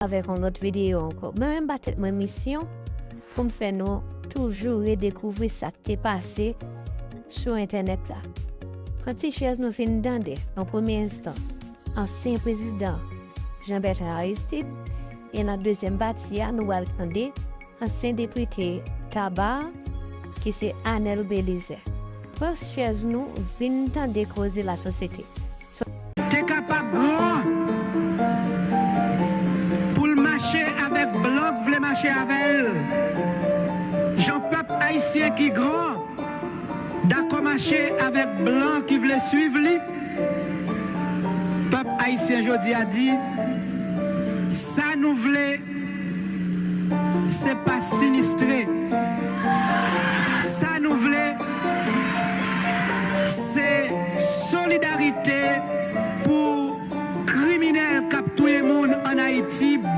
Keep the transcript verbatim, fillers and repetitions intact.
avèk yon lòt videyo ankò. Mwen menm ba tèt mwen misyon pou m fè nou toujou redekouvri sa k te pase sou entènèt la. Pran ti chèz nou fin tande, nan premye enstan, ansyen prezidan Jean Bertrand Aristide, e nan dezyèm pati a, nou pral tande ansyen depite Taba, ki se Anel Belizaire. Pran chèz nou, vin tande koze lasosyete. Te kapab gran pou l mache avèk blan k vle mache avè l. Jan pèp ayisyen ki gran dakò mache avèk blan ki vle swiv li, pèp ayisyen jodi a di, sa nou vle, se pa sinistre. Sa nou vle, se